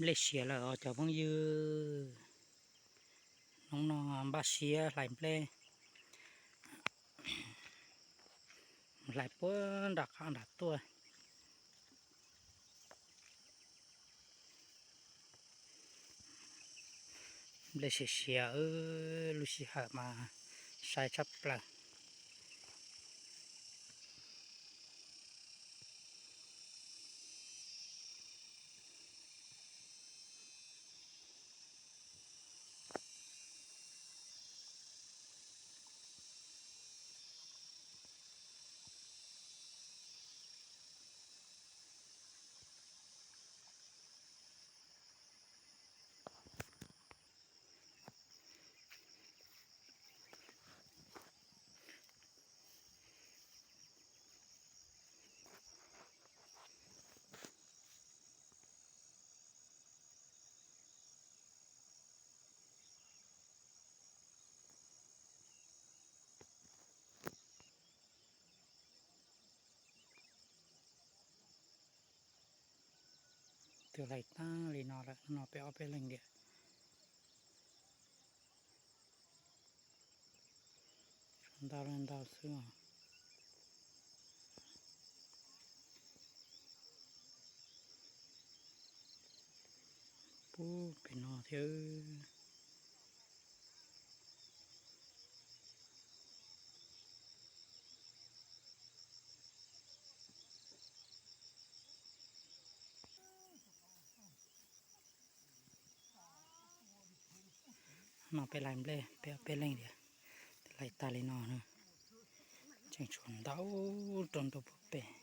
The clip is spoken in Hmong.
Nplej siav lawm os cov phooj ywg. Hnub no npaj siab hlais nplej, hlais puag nram qab nram tuaj. Nplej siav siav, lub sij hawm mas sai tshaj plaws. Twb hlais tag li no lawm, no peb ob peb leeg tiag. Ntau leej ntau xwb os. Pub pem no thiab. No peb hlais nplej peb ob peb leeg tiag, hlais tag li no, tseem tshuav ntau rau nram pem.